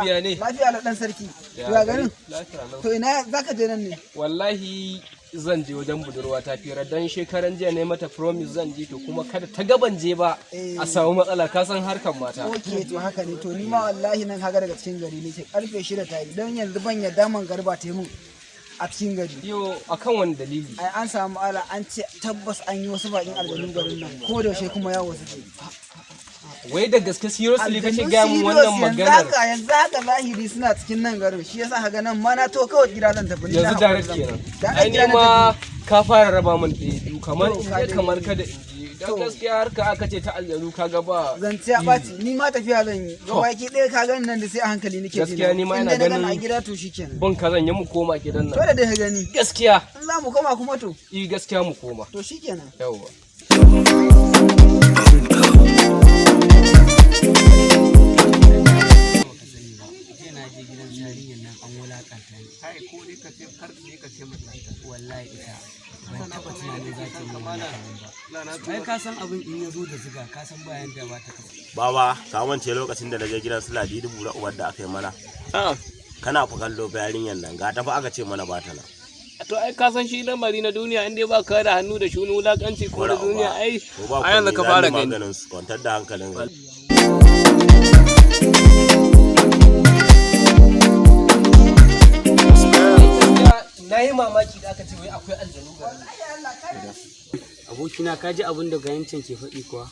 Biya ne. Lafiya da dan sarki. To ya garin? Lafiya lau. To ina zaka je nan ne? Wallahi zan je wajen budurwa ta fira dan shekaran jiya ne mata promise zan je, to kuma kada ta gaban je ba a samu matsala, ka san harkan mata. Ok, to haka ne. To ni ma wallahi nan haka daga cikin gari nake, karfe 6 ta yi, don yanzu ban yadda man garba ta yi mun a cikin gari. Yo, akan wani dalili? Ai an samu ala, an ce tabbas an yi wasu bakin aljanu garin nan, ko da yaushe kuma yawo suke. Wai da gaske, seriously kake Aljanu gaya mun serious, wannan yanzu maganar? haka, yanzu haka zahiri suna cikin nan garin, shi yasa haka nan ma na to kawai gida zan tafi ni na Yanzu haƙura direct zan. kenan. Direct Ai gida ni na ma tafi. ka fara raba min ɗaya biyu, kamar To, in ka je dai. kamar kada in je. Dan To. gaskiya harka aka ce ta aljanu, kaga ba. Zance ya ɓaci, ni ma tafiya zan yi. To. Gabaki ɗaya ka gani nan da sai a hankali nake ji. Gaskiya ni ma In ina dai na gani a ganin- gida, to shikenan. Bin ka zan yi mu koma gidan To nan. da dai ka gani. Gaskiya. In za mu koma kuma to. I gaskiya mu koma. To shikenan. Yawwa. Jiya na je gidan yarinyar nan, an wulakanta ni. Kai, ko dai ka ce kar ka je ka ce mata. Wallahi ita ban taɓa tunanin za ta yi min wannan abin ba. Ai ka san abin in ya zo da ziga, ka san bayan da ba ta kasa. Baba, ka mance lokacin da na je gidan su Ladidi bura uwar da aka yi mana? Kana fa kallo fa yarinyar nan, ga tafi aka ce mana ba ta nan. To ai ka san shi lamari na duniya, in dai ba ka da hannu da shuni, wulakanci ko na Bura uba. duniya ai To ba a yanzu komai, ka za fara mu yi gani. maganin su, kwantar da hankalin ka. Gaskiya na yi mamaki da aka ce wai akwai aljanu garin nan. Abokina, ka ji abin da gayancin ke faɗi kuwa?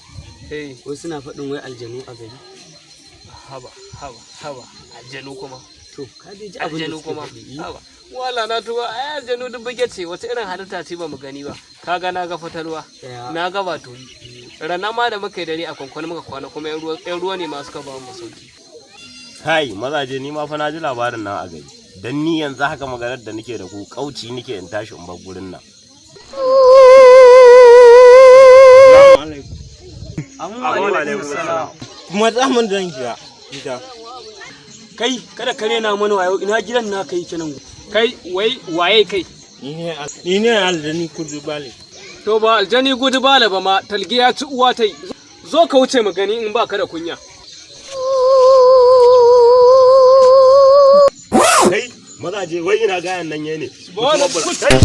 Eh. Wai suna faɗin wai aljanu a gari. Haba haba haba, aljanu kuma? To ka dai ji abin da Aljanu suke kuma? faɗi. Haba, wala na tuba, ai aljanu duk buge ce, wata irin halitta ce ba mu gani ba. Kaga na ga fatalwa, Ɗaya. na ga baturi, rana ma da muka yi dare a kwankwan muka kwana, kuma yan ruwa ne masu ka ba mu sauki. Kai, mazaje, ni ma fa na ji labarin nan a gari. Dan ni yanzu haka maganar da nake da ku, kauci nake in tashi in bar gurin nan. Kuma zaman zan shiga gida. Kai, kada ka rena mana wayo, ina gidan na kai kenan? Kai, wai waye kai? Ni ne aljani kudu bale. To ba aljani gudu bala ba ma, talge ya ci uwa tai. Zo ka wuce mu gani in baka da kunya. Kai, mazaje, wai ina gayan nan yayi ne. Bola. Kai.